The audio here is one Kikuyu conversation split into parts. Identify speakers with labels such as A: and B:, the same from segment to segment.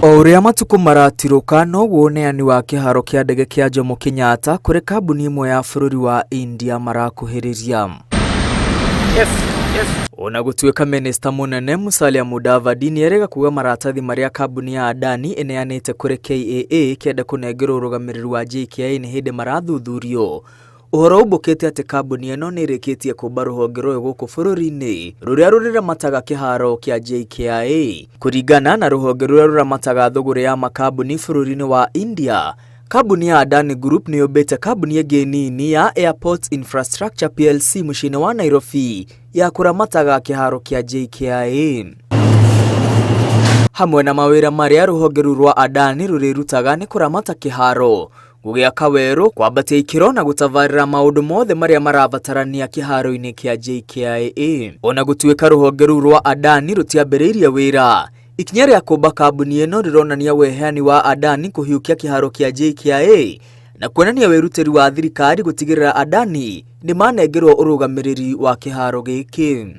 A: O ũrĩa matukũ maratirũka noguo ũneani wa kĩharo kĩa ndege kĩa Jomo Kenyatta kũrĩ kambuni ĩmwe ya bũrũri wa India marakuhĩrĩria.
B: Yes.
A: Ona gũtuĩka minista mũnene Musalia Mudavadi nĩerĩga kuga maratathi marĩa kambuni ya Adani ĩneanĩte kũrĩ KAA kenda kũnengerwo ũrũgamĩrĩri wa JKIA nĩ hĩndĩ marathuthurio. Ũhoro umbũkĩte atĩ kambuni ĩno nĩ ĩrĩkĩtie kũmba rũhonge rwayo gũkũ bũrũri-inĩ rũrĩa rũrĩramataga kĩharo kĩa JKIA. Kũringana na rũhonge rũrĩa rũramataga thũgũrĩ ya makambuni bũrũri-inĩ wa India, kambuni ya Adani Group nĩ yũmbĩte kambuni ĩngĩ nini ya Airports Infrastructure PLC mũciĩ-inĩ wa Nairobi ya kũramataga kĩharo kĩa JKIA. Hamwe na mawĩra marĩa rũhonge rũu rwa Adani rũrĩrutaga nĩ kũramata kĩharo, gũgĩaka werũ, kwambatia ikĩro na gũtabarĩra maũndũ mothe marĩa marabatarania kĩharo-inĩ kĩa JKIA. Ona gũtuĩka rũhonge rũu rwa Adani rũtiambĩrĩirie wĩra, ikinya rĩa kũmba kambuni ĩno rĩronania weheani wa Adani kũhiũkia kĩharo kĩa JKIA na kuonania wĩrutĩri wa thirikari gũtigĩrĩra Adani nĩ manengerwo ũrũgamĩrĩri wa kĩharo gĩkĩ.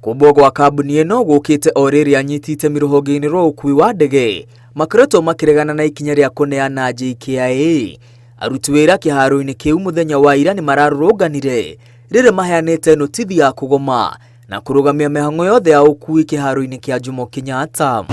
A: Kũmbwo gwa kambuni ĩno gũkĩte o rĩrĩ anyiti itemi rũhonge-inĩ rwa ũkui wa ndege makoretwo makĩregana na ikinya rĩa kũneana JKIA. Aruti wĩra kĩharo-inĩ kĩu mũthenya wa ira nĩ mararũrũnganire rĩrĩ maheanĩte notithi ya kũgoma na kũrũgamia mĩhang'o yothe ya ũkui kĩharo-inĩ kĩa Jomo Kenyatta.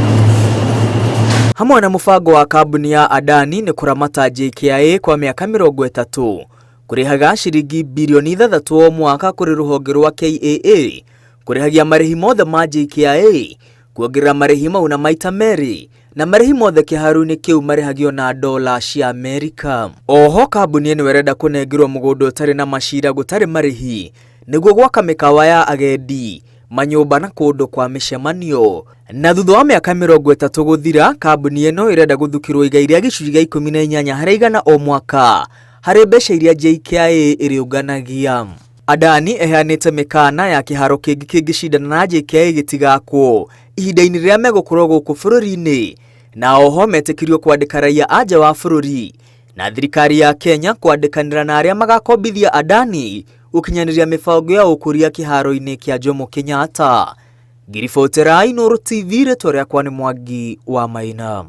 A: Hamwe na mũbango wa kambuni ya Adani nĩ kũramata JKIA kwa mĩaka 30, kũrĩhaga ciringi birioni 6 o mwaka kũrĩ rũhonge rwa KAA, kũrĩhagia marĩhi mothe ma JKIA, kuongerera marĩhi mau na maita merĩ, na marĩhi mothe kĩharo-inĩ kĩu marĩhagio na dola cia Amerika. Oho kambuni ĩno ĩrenda kũnengerwo mũgũnda ũtarĩ na macira gũtarĩ marĩhi nĩguo gwaka mĩkawa ya agendi, manyũmba na kũndũ kwa mĩcemanio. Na thutha wa mĩaka 30 gũthira, kambuni ĩno ĩrenda gũthukĩrwo igai rĩa gĩcunjĩ gĩa 18% o mwaka harĩ mbeca iria JKIA ĩrĩũnganagia. Adani eheanĩte mĩkana ya kĩharo kĩngĩ kĩngĩcindana na JKIA gĩtigakwo ihinda-inĩ rĩrĩa megũkorwo gũkũ bũrũri-inĩ, na oho metĩkĩrio kwandĩka raia a nja wa bũrũri na thirikari ya Kenya kwandĩkanĩra na arĩa magakombithia Adani gũkinyanĩria mĩbango ya ũkũria kĩharo-inĩ kĩa Jomo Kenyatta. Ngiribotera Inooro TV, rĩtwa rĩakwa nĩ Mwangi wa Maina.